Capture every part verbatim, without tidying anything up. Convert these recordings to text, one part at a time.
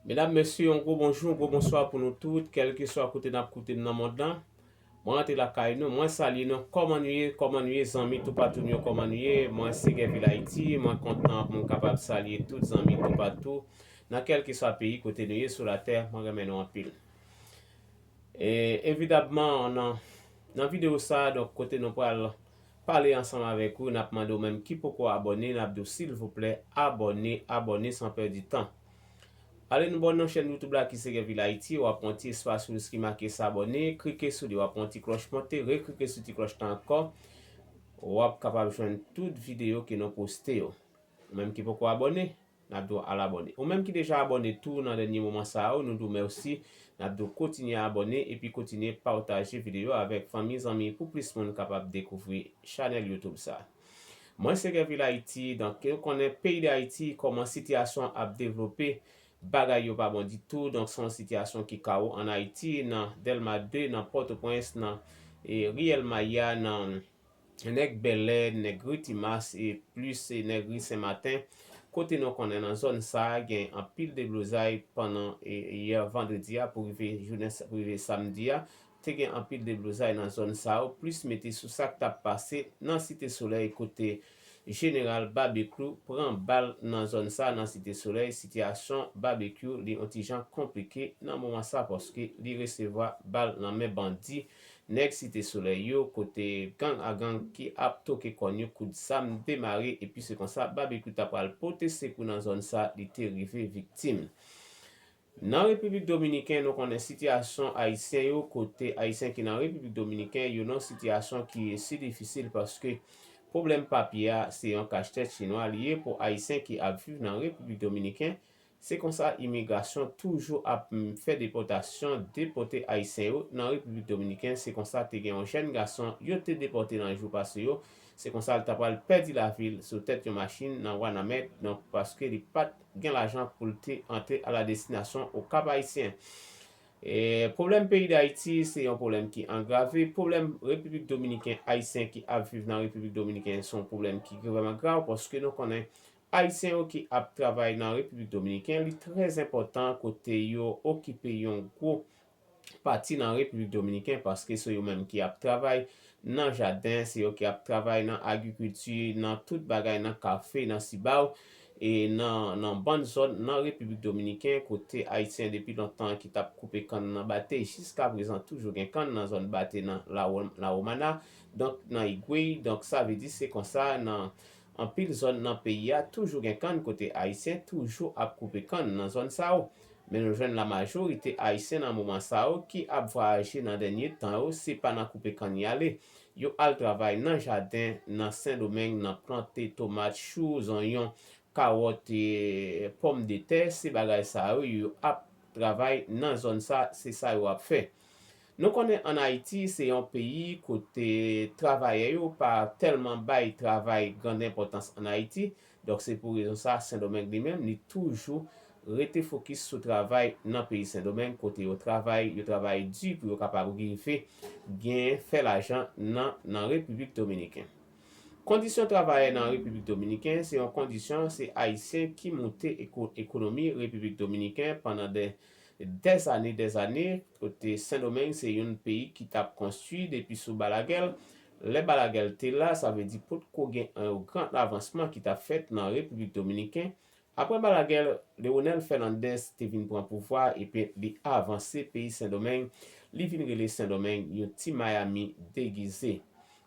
Medam, mesye, yon gwo bonjou, yon gwo bonswa pou nou tout, kèlkeswa kote n ap koute m nan mond lan. Mwen rantre lakay nou, mwen salye nou. Kòman nou ye? Kòman nou ye, zanmi toupatou nou yo? Kòman nou ye? Mwen se Gèvil Ayiti, mwen kontan pou m kapab salye tout zanmi toupatou nan kèlkeswa peyi kote nou ye sou latè. Mwen renmen nou anpil. E evidamman, nan, nan videyo sa a, donk, kote nou pral pale ansanm avèk ou, n ap mande w menm ki poko abòne, n ap di w silvouplè, abòne, abòne san pèdi tan. Ale nou bò nan chèn YouTube la ki se Gèvil Ayiti, w ap wè yon ti espas wouz ki make s'abonner, klike sou li, w ap wè yon ti klòch monte, reklike sou ti klòch lan ankò, w ap kapab jwenn tout videyo ke nou poste yo. Ou menm ki poko abòne, n ap di w al abòne. Ou menm ki deja abòne tou nan dènye moman sa yo, nou di w mèsi, n ap di w kontinye abòne epi kontinye pataje videyo avèk fanmi, zanmi pou plis moun kapab dekouvri chanèl YouTube sa. Mwen se Gèvil Ayiti, donk, nou konnen peyi Dayiti, kòman sitiyasyon ap devlope, bagay yo pa bon ditou, donk, se yon sitiyasyon ki kawo ann Ayiti, nan Dèlma de, nan Pòtoprens, nan, e, Riyèl Maya, nan Nèg Bèlè, Nèg Ri Timas, e plis, e Nèg Ri Sen Maten, kote nou konnen nan zòn sa a, gen anpil deblozay pandan, e, yè vandredi a pou rive jounen sa, pou rive samdi a, te gen anpil deblozay nan zòn sa yo, plis mete sou sa k t ap pase nan Site Solèy kote Jeneral Babekyou pran bal nan zòn sa nan Site Solèy. Sitiyasyon Babekyou, li yon ti jan konplike nan moman sa paske li resevwa bal nan men bandi, nèg Site Solèy yo, kote gang a gang ki ap toke kòn yo, kout zam demare, epi se konsa Babekyou ta pral pote sekou nan zòn sa, li te rive viktim. Nan Repiblik Dominiken, nou konnen sitiyasyon ayisyen yo, kote ayisyen ki nan Repiblik Dominiken, yo nan sitiyasyon ki si difisil paske pwoblèm papye a se yon kachtèt chinwa li ye pou ayisyen ki ap viv nan Repiblik Dominiken. Se konsa imigrasyon toujou ap, mm, fè depòtasyon, depòte ayisyen yo nan Repiblik Dominiken. Se konsa te gen yon jèn gason yo te depòte nan jou pase yo. Se konsa l ta pral pèdi lavi l sou tèt yon machin nan Wanament, donk paske li pa t gen lajan pou l te antre a la destinasyon o Kap Ayisyen. E, pwoblèm peyi Dayiti, se yon pwoblèm ki angrave. Pwoblèm Repiblik Dominiken, ayisyen ki ap viv nan Repiblik Dominiken, se yon pwoblèm ki vrèman grav, paske nou konnen ayisyen yo ki ap travay nan Repiblik Dominiken, li trè enpòtan kote yo okipe yon gwo pati nan Repiblik Dominiken, paske se yo menm ki ap travay nan jaden, se yo ki ap travay nan agrikilti, nan tout bagay, nan kafe, nan sibaw, e nan, nan bann zòn nan Repiblik Dominiken, kote ayisyen depi lontan ki t ap koupe kann nan Bate, jiska prezan toujou gen kann nan zòn Bate nan Lawo-, Lawomana, donk nan Igwey, donk sa vle di se konsa nan anpil zòn nan peyi a toujou gen kann kote ayisyen toujou ap koupe kann nan zòn sa yo. Men nou jwenn lamajorite ayisyen nan moman sa yo ki ap vwayaje nan dènye tan yo, se pa nan koupe kann y ale. Yo al travay nan jaden, nan Sendomeng, nan plante tomat, chou, zonyon, kawòt, e, pòmdetè, se bagay sa yo, yo ap travay nan zòn sa, se sa yo ap fè. Nou konnen ann Ayiti, se yon peyi kote travayè yo pa tèlman bay travay grann enpòtans ann Ayiti. Donk, se pou rezon sa, Sendomeng li menm, li toujou rete fokis sou travay nan peyi Sendomeng, kote yo travay, yo travay di pou yo kapab rive gen, fè lajan nan, nan Repiblik Dominiken. Kondisyon travayè nan Repiblik Dominiken, se yon kondisyon, se ayisyen ki moute eko-, ekonomi Repiblik Dominiken pandan dè, dèzane, dèzane, kote Sendomeng se youn peyi ki t ap konstwi depi sou Balagèl. Lè Balagèl te la, sa vle di potko gen yon gran avansman ki t ap fèt nan Repiblik Dominiken. Apre Balagèl, Leonel Fernandez te vin pran pouvwa epi li avanse peyi Sendomeng. Li vin rele Sendomeng yon ti Miami degize.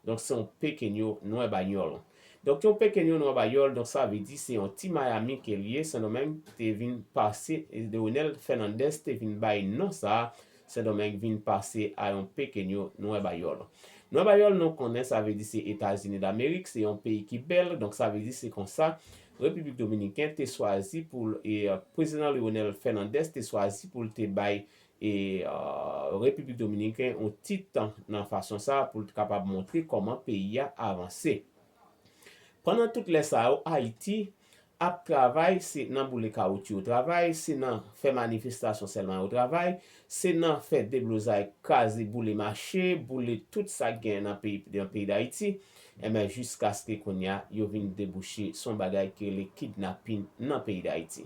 Donk, se yon pekenyo nwè banyòl. Donk, yon pekenyo nwè banyòl, donk, sa vle di se yon ti Miami ke l ye. Sendomeng te vin pase, Leonel Fernandez te vin bay non sa a, Sendomeng vin pase a yon pekenyo nwè banyòl. Nwè banyòl, nou konnen, sa vle di se Etazini Damerik, se yon peyi ki bèl, donk, sa vle di se konsa Repiblik Dominiken te swazi pou, e, Prezidan Leonel Fernandez te swazi pou l te bay, e, e, Repiblik Dominiken yon tit nan fason sa a pou l te kapab montre kòman peyi a avanse. Pandan tout lè sa yo, Ayiti ap travay, se nan boule kawotchou yo travay, se nan fè manifestasyon sèlman yo travay, se nan fè deblozay, kraze, boule mache, boule tout sa k genyen nan peyi, nan peyi Dayiti. Enben, jiskaske kounye a, yo vin debouche sou yon bagay ki rele kidnapin nan peyi Dayiti.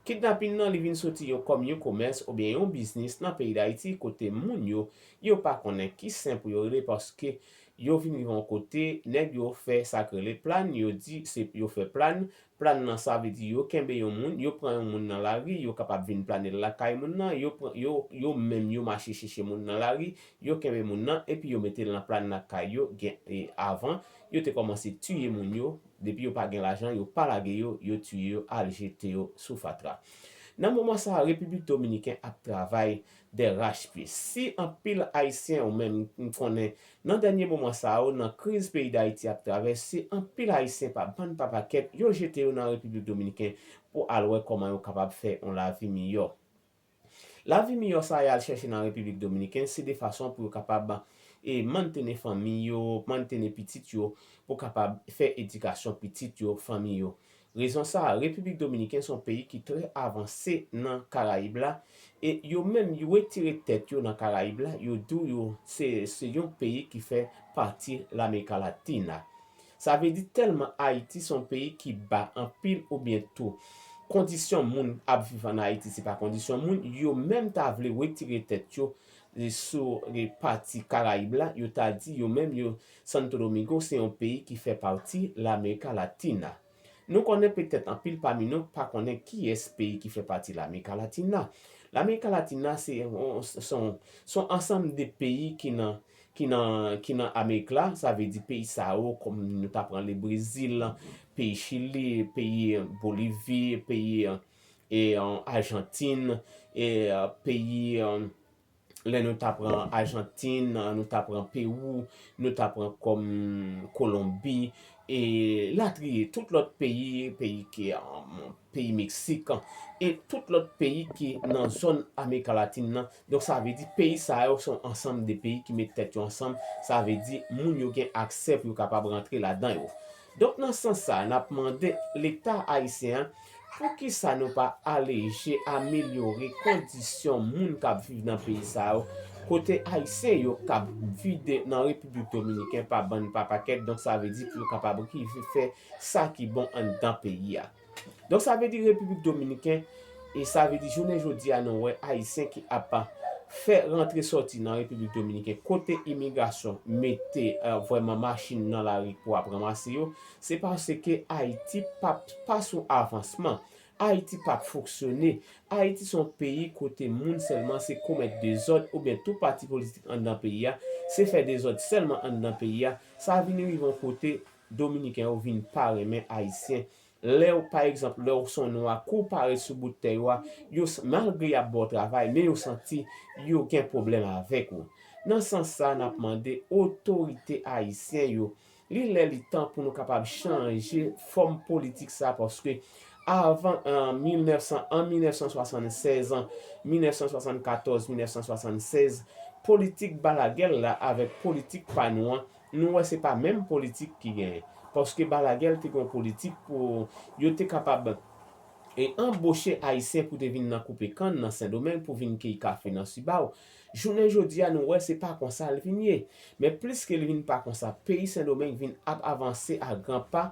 Kidnapin nan, li vin soti yon kòm yon komès oubyen yon biznis nan peyi Dayiti, kote moun yo, yo pa konnen ki sen pou yo rele, paske yo vin rive yon kote, nèg yo fè sa k rele plan, yo di se yo fè plan. Plan nan, sa vle di yo kenbe yon moun, yo pran yon moun nan lari, yo kapab vin plane l lakay moun nan, yo pran, yo, yo menm yo mache chèche moun nan lari, yo kenbe moun nan, epi yo mete l nan plan lakay yo, gen, e, avan, yo te kòmanse tiye moun yo, depi yo pa gen lajan, yo pa lage yo, yo tiye yo, al jete yo sou fatra. Nan moman sa a, Repiblik Dominiken ap travay dèrache pye. Si anpil Ayisyen ou menm m konnen nan dènye moman sa yo, nan kriz peyi Dayiti ap travèse, anpil Ayisyen pa bann pa pakèt, yo jete yo nan Repiblik Dominiken pou al wè kòman yo kapab fè yon lavi miyò. Lavi miyò sa y al chèche nan Repiblik Dominiken, se de fason pou yo kapab, e, mantene fanmi yo, mantene pitit yo, pou kapab fè edikasyon pitit yo, fanmi yo. Rezon sa a, Repiblik Dominiken se yon peyi ki trè avanse nan Karayib la, e yo menm, yo retire tèt yo nan Karayib la, yo di w yo se, se yon peyi ki fè pati Lameka Latina. Sa vle di tèlman Ayiti se yon peyi ki ba anpil oubyen tou kondisyon moun ap viv ann Ayiti, se pa kondisyon moun, yo menm ta vle retire tèt yo, e, sou, e, pati Karayib la, yo ta di yo menm yo, Santo Domingo se yon peyi ki fè pati Lameka Latina. Nou konnen petèt anpil pami nou pa konnen kiyès peyi ki fè pati Lameka Latina. Lameka Latina se yon, se yon, se yon ansanm de peyi ki nan, ki nan, ki nan Amerik la, sa vle di peyi sa yo, kòm nou ta pran le Brezil, peyi Chili, peyi Bolivi, peyi, e, Ajantin, e, peyi, lè nou ta pran Ajantin, nou ta pran Pewou, nou ta pran kòm Kolonbi, e latriye, tout lòt peyi, peyi ki, um, peyi Meksik, e tout lòt peyi ki nan zòn Amerik Latin nan. Donk, sa vle di peyi sa yo se yon ansanm de peyi ki met tèt yo ansanm. Sa vle di moun yo gen aksè pou yo kapab rantre ladan yo. Donk, nan sans sa, n ap mande Leta ayisyen an, poukisa nou pa aleje, amelyore kondisyon moun k ap viv nan peyi sa yo, kote Ayisyen yo k ap viv nan Repiblik Dominiken pa bann pa pakèt, donk sa vle di pou yo kapab rive fè sa ki bon anndan peyi a. Donk, sa vle di Repiblik Dominiken, e sa vle di jounen jodi a, nou wè Ayisyen ki ap fè rantre sòti nan Repiblik Dominiken, kote imigrasyon mete, eh, vrèman machin nan lari pou ap ranmase yo, se paske Ayiti p ap pa sou avansman. Ayiti p ap fonksyone. Ayiti se yon peyi kote moun sèlman se komèt dezòd oubyen tou pati politik anndan peyi a, se fè dezòd sèlman anndan peyi a. Sa vin rive yon kote Dominiken yo vin pa renmen Ayisyen. Lè w, pa egzanp, lè w se yon nwa, kou w parèt sou bout tè yo a, yo s-, malgre y ap ba w travay, men yo santi yo gen pwoblèm avèk ou. Nan sans sa, n ap mande otorite ayisyen yo, li lè li tan pou nou kapab chanje fòm politik sa, paske avan, an mil nèf san, an mil nèf san swasannsèz, an mil nèf san swasannkatòz, mil nèf san swasannsèz, politik Balagèl la avèk politik pa nou an, nou wè se pa menm politik ki genyen. Paske Balagèl te gen yon politik pou yo te kapab, e, anboche Ayisyen pou te vin nan koupe kann nan Sendomeng pou vin keyi kafe nan Sibao. Jounen jodi a, nou wè se pa konsa l vin ye. Men plis ke l vin pa konsa, peyi Sendomeng vin ap avanse a gran pa,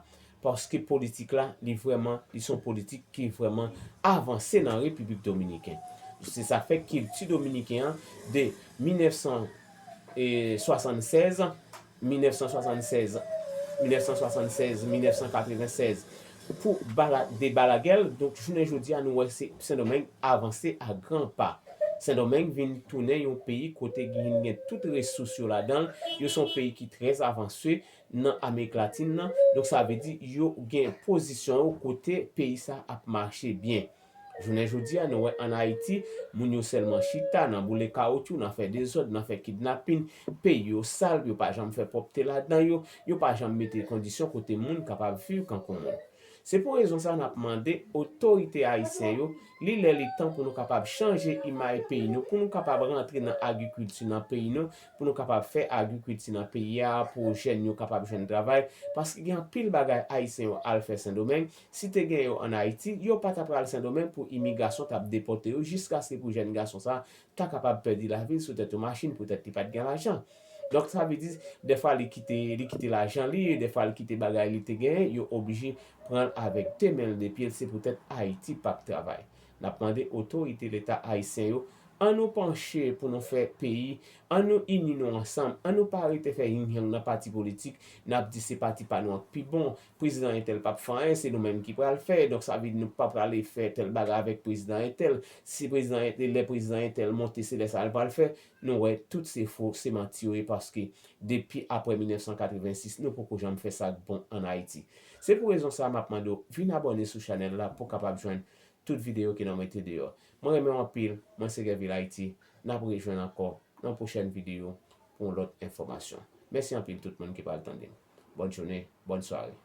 paske politik la, li vrèman, li se yon politik ki vrèman avanse nan Repiblik Dominiken. Se sa fè kilti dominiken an, de mil nèf san swasannsèz, mil nèf san swasannsèz, mil nèf san swasannsèz, mil nèf san katrevennsèz, pou Bala-, de Balagèl, donk, jounen jodi a, nou wè se Sendomeng avanse a gran pa. Sendomeng vin tounen yon peyi kote vin gen tout resous yo ladan l. Yo se yon peyi ki trè avanse nan Amerik Latin nan. Donk, sa vle di yo gen pozisyon yo kote peyi sa ap mache byen. Jounen jodi a, nou wè ann Ayiti, moun yo sèlman chita nan boule kawotchou, nan fè dezòd, nan fè kidnapin, peyi yo sal, yo pa janm fè pwòpte ladan yo, yo pa janm mete kondisyon kote moun kapab viv kankou moun. Se pou rezon sa n ap mande otorite ayisyen yo, li lè li tan pou nou kapab chanje imaj peyi nou, pou nou kapab rantre nan agrikilti nan peyi nou, pou nou kapab fè agrikilti nan peyi a, pou jèn yo kapab jwenn travay, paske gen anpil bagay ayisyen yo al fè Sendomeng, si te gen yo ann Ayiti, yo pa ta pral Sendomeng pou imigrasyon t ap depòte yo jiskaske pou jèn gason sa ta kapab pèdi lavi l sou tèt yon machin poutèt li pa t gen lajan. Donk, sa vle di, dèfwa li kite, li kite lajan li, dèfwa li kite bagay li te genyen, yo oblije pran l avèk de men l, de pye l, se poutèt Ayiti p ap travay. N ap mande otorite Leta ayisyen yo, an nou panche pou nou fè peyi, an nou ini nou ansanm, an nou pa rete fè ying-yang nan pati politik, n ap di se pati pa nou an k pi bon, prezidan entèl p ap fè anyen, se nou menm ki pral fè, donk sa vle di nou pa prale fè tèl bagay avèk prezidan entèl, si prezidan entèl, lè prezidan entèl monte, se lè sa l pral fè, nou wè tout se fo, se manti yo ye, paske depi apre mil nèf san katrevensis, nou poko janm fè sa k bon ann Ayiti. Se pou rezon sa a m ap mande w vin abòne sou chanèl la pou w kapab jwenn tout videyo ke n ap mete deyò. Mwen renmen w anpil, mwen se Guervil Haïti, n ap rejwenn ankò nan pwochèn videyo pou yon lòt enfòmasyon. Mèsi anpil tout moun ki pral tande m. Bòn jounen, bòn sware.